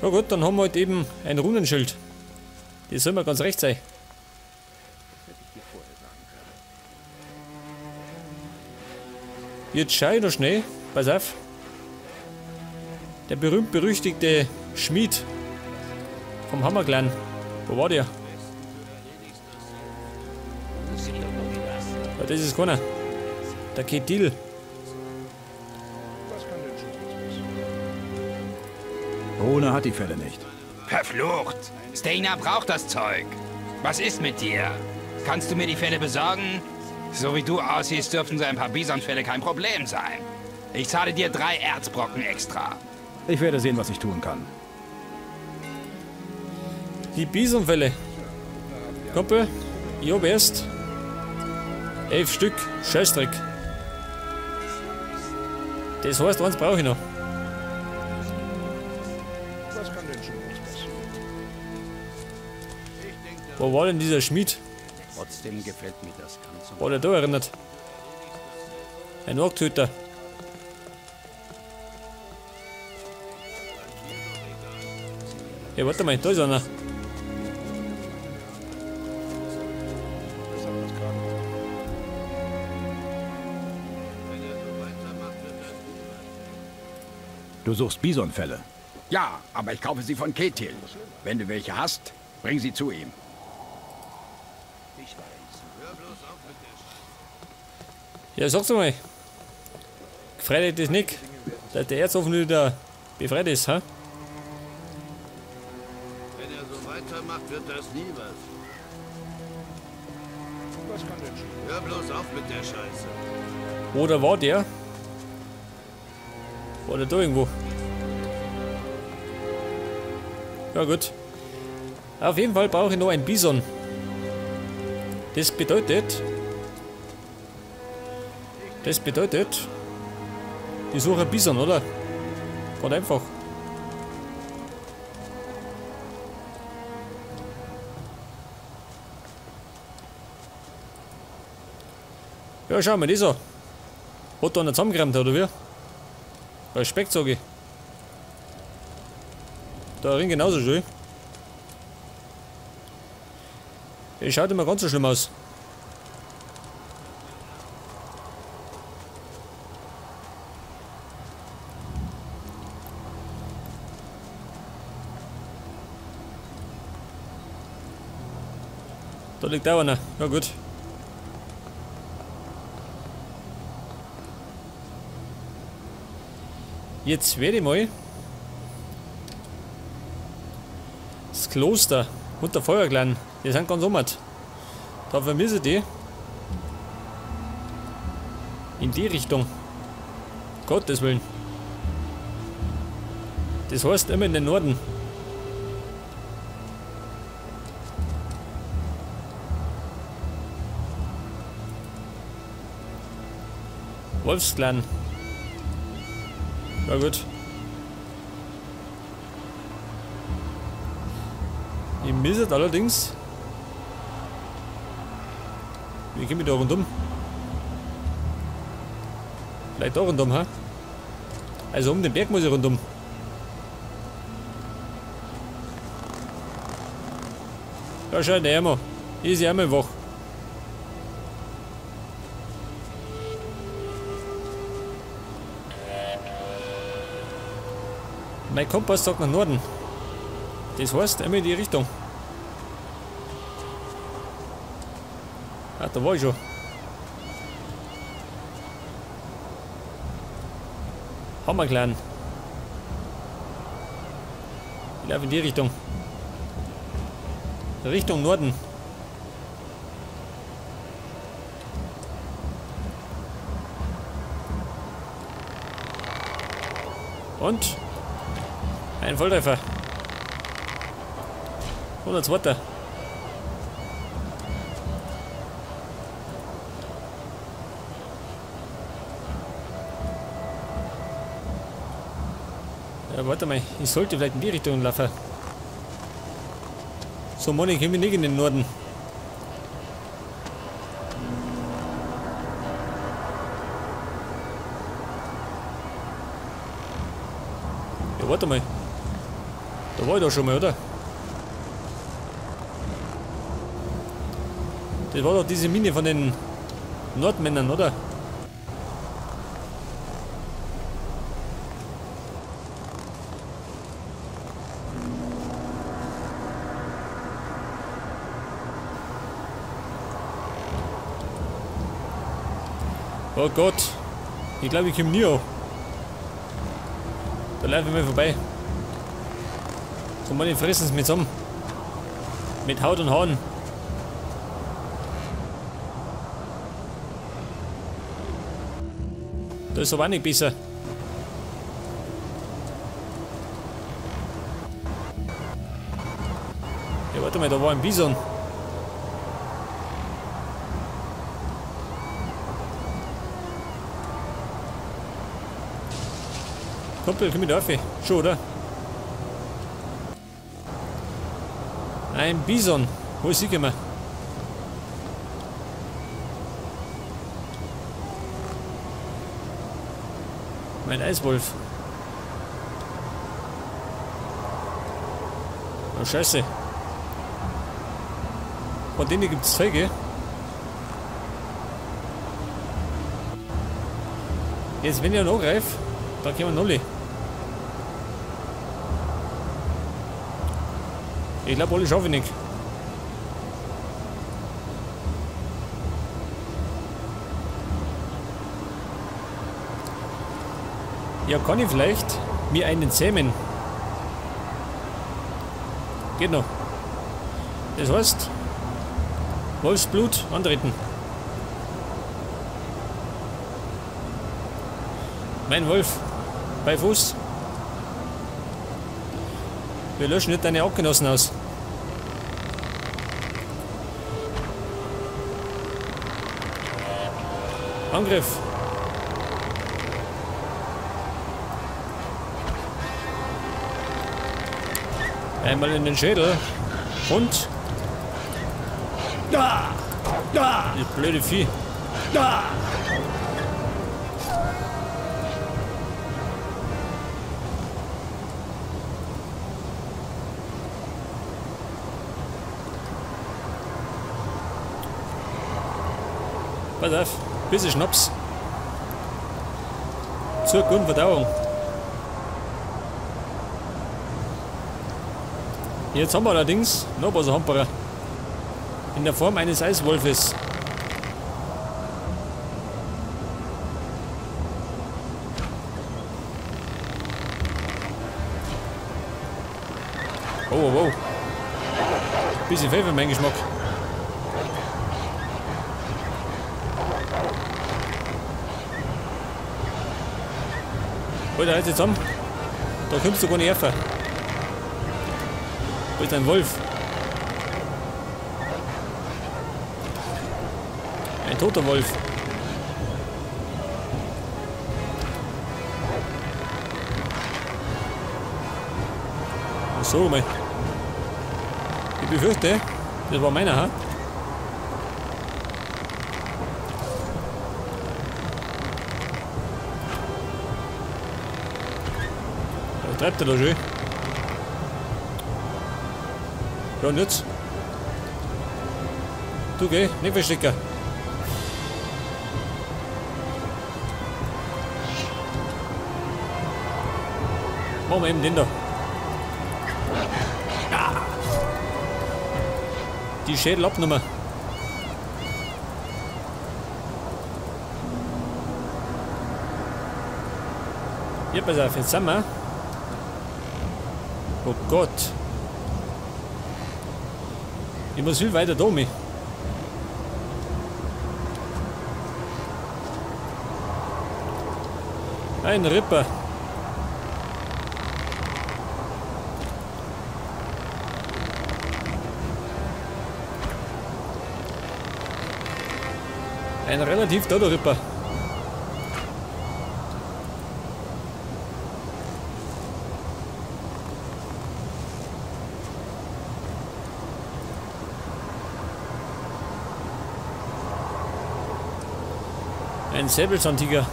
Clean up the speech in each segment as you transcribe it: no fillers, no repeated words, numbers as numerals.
Ja gut, dann haben wir halt eben ein Runenschild. Das soll mir ganz recht sein. Jetzt schau ich noch schnell. Pass auf. Der berühmt-berüchtigte Schmied vom Hammerclan. Wo war der? Ja, das ist keiner. Der Ketil. Rune hat die Fälle nicht. Verflucht! Steinar braucht das Zeug. Was ist mit dir? Kannst du mir die Fälle besorgen? So wie du aussiehst, dürften so ein paar Bisonfälle kein Problem sein. Ich zahle dir 3 Erzbrocken extra. Ich werde sehen, was ich tun kann. Die Bisonfälle. Kumpel, ich hab erst 11 Stück. Scheißdreck. Das heißt, eins brauche ich noch. Was kann denn schon passieren? Wo war denn dieser Schmied? Trotzdem gefällt mir das ganz. War der da erinnert? Ein Orktöter. Ja, warte mal, da ist einer. Du suchst Bisonfälle. Ja, aber ich kaufe sie von Ketil. Wenn du welche hast, bring sie zu ihm. Ja, sag's mal. Gefreut dich das nicht, dass der Erz hoffentlich wieder befreit ist, ha? Wenn er so weitermacht, wird das nie was. Was kann denn schon? Hör bloß auf mit der Scheiße. Oder war der? War der da irgendwo? Ja gut. Auf jeden Fall brauche ich noch ein Bison. Das bedeutet, ich suche ein Bison, oder? Ganz einfach. Ja, schau mal das an. Hat da einer zusammengerammt, oder wie? Respekt, sag ich. Da drin genauso schön. Es schaut immer ganz so schlimm aus. Da liegt auch einer. Ja gut. Jetzt werde ich mal das Kloster und der Feuerclan, die sind ganz oben. Da vermisse ich die. In die Richtung. Gottes Willen. Das heißt immer in den Norden. Wolfsclan. Ja gut. Ich misse allerdings. Wie komme ich da rundum? Vielleicht da rundum, ha? Also um den Berg muss ich rundum. Ja, schau, der Ärmel. Hier ist die Ärmel wach. Mein Kompass sagt nach Norden. Das heißt, immer in die Richtung. Ah, da war ich schon. Hammerclan. Ich laufe in die Richtung. Richtung Norden. Und ein Volltreffer. Und ein zweiter. Ja, warte mal, ich sollte vielleicht in die Richtung laufen. So, Mann, ich komme nicht in den Norden. Ja, warte mal. Da war ich doch schon mal, oder? Das war doch diese Mine von den Nordmännern, oder? Oh Gott, ich glaube, ich komme nie an. Da laufe ich mal vorbei. Komm mal, die fressen es mir zusammen. Mit Haut und Haaren. Da ist aber auch nicht besser. Ja, warte mal, da war ein Bison. Kumpel, komm mit auf. Schon, oder? Ein Bison. Wo ist sie gekommen? Mein Eiswolf. Oh, Scheiße. Von denen gibt es zwei, gell? Jetzt, wenn ich noch angreife, dann kommen wir null. Ich glaube, alle schaffe ich nicht. Ja, kann ich vielleicht mir einen zähmen? Geht noch. Das heißt, Wolfsblut antreten. Mein Wolf, bei Fuß. Wir löschen nicht deine Artgenossen aus. Angriff. Einmal in den Schädel. Und. Da! Da! Die blöde Vieh. Da! Pass auf, bisschen Schnaps. Zur guten Verdauung. Jetzt haben wir allerdings noch was Hamperer. In der Form eines Eiswolfes. Oh, oh, oh. Bisschen viel für meinen Geschmack. Alter, halt dich zusammen. Da kommst du gar nicht rauf. Wo ist ein Wolf? Ein toter Wolf. So, mal. Ich befürchte, das war meiner, ha? Was treibt er da schön? Ja, und jetzt? Du geh, nicht verstecken. Machen wir eben den da. Die Schädelabnummer. Ja, pass auf, jetzt sind wir. Oh Gott. Ich muss viel weiter da mit. Ein Ripper. Ein relativ toller Ripper. Ein Säbelzahntiger.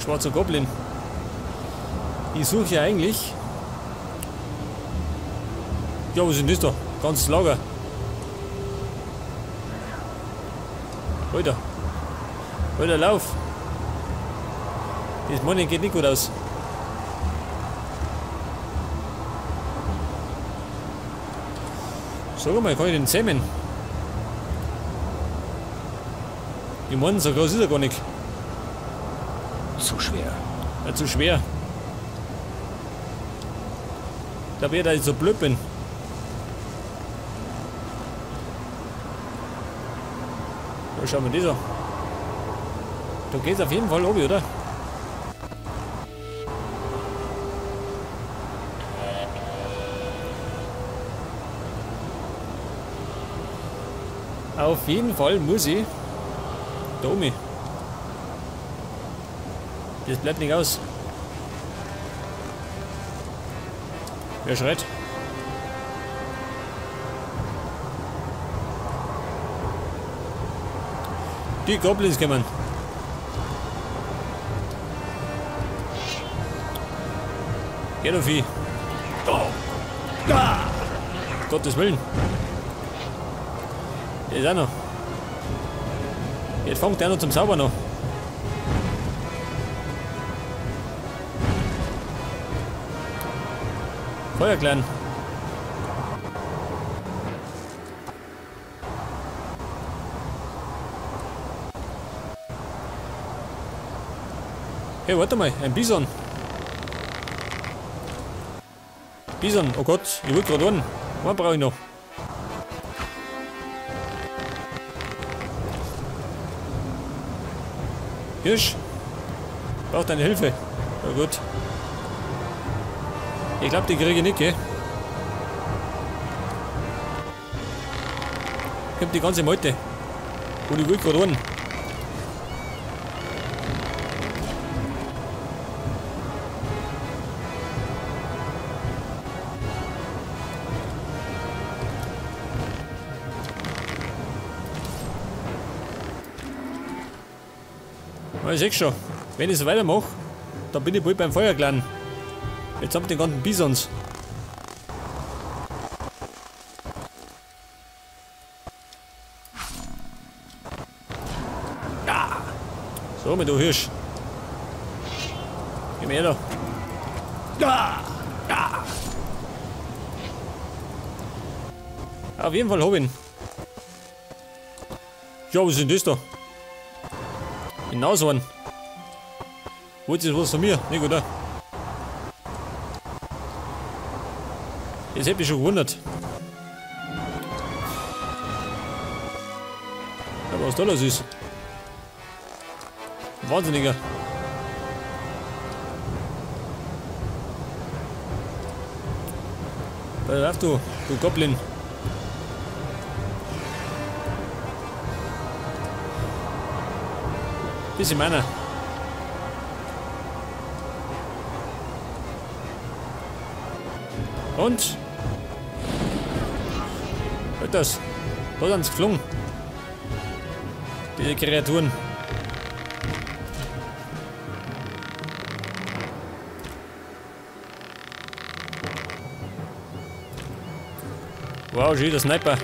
Schwarzer Goblin. Ich suche ja eigentlich. Ja, was ist denn das da? Ganzes Lager. Alter. Alter, lauf. Das Money geht nicht gut aus. Sag mal, kann ich den zähmen? Ich meine, so groß ist er gar nicht. Zu schwer. Ja, zu schwer. Ich glaube eher, dass ich so blöd bin. Da schauen wir das an. Da geht's auf jeden Fall oben, oder? Auf jeden Fall muss ich da oben. Das bleibt nicht aus. Wer schreit? Die Goblins kommen. Geh doch, Vieh. Oh. Ah. Gottes Willen. Der ist auch noch. Jetzt fängt der noch zum Zaubern an. Feuerclan. Hey, warte mal, ein Bison. Bison, oh Gott, ich wollte gerade einen. Einen brauche ich noch. Hirsch, braucht deine Hilfe. Na gut. Ich glaube, die kriege ich nicht, gell? Ich hab die ganze Meute. Und ich will gerade einen. Ich seh schon, wenn ich so weitermache, dann bin ich bald beim Feuerclan. Jetzt haben wir den ganzen Bisons. Ja. So, mit du Hirsch. Geh mir her da. Ja. Ja. Auf jeden Fall hab ich ihn. Ja, was ist denn das da? Ein Nashorn. Wollt ihr was von mir? Nicht, oder? Jetzt hätte ich schon gewundert. Ja, was da los ist. Wahnsinniger. Da lauf du, du Goblin. Bisschen meiner. Und? Hört das? Da sind sie geflogen. Diese Kreaturen. Wow, schön, der Sniper.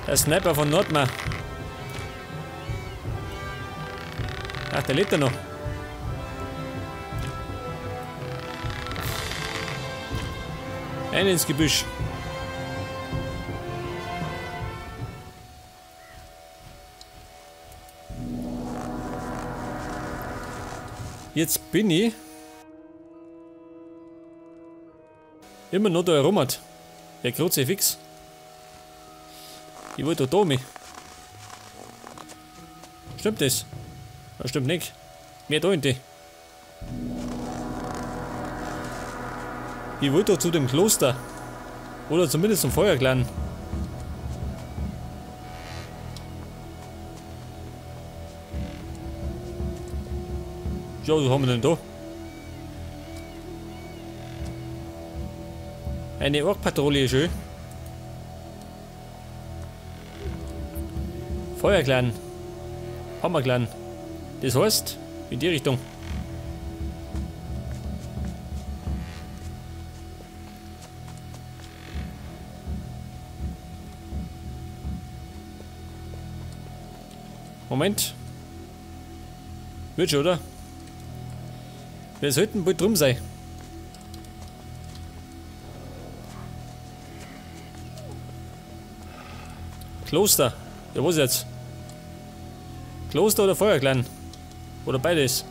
Der Sniper von Nordmar. Ach, der lebt ja noch. Ein ins Gebüsch. Jetzt bin ich immer noch da herum. Der Kruzifix. Ich wollte da mich. Stimmt das? Das stimmt nicht. Mehr da in die. Ich wollte doch zu dem Kloster. Oder zumindest zum Feuerclan. Ja, was haben wir denn da? Eine Ork-Patrouille, schön. Feuerclan. Hammerclan. Das heißt, In die Richtung. Moment. Wird schon, oder? Wir sollten bald drum sein. Kloster. Ja, was jetzt? Kloster oder Feuerclan? Oder beides?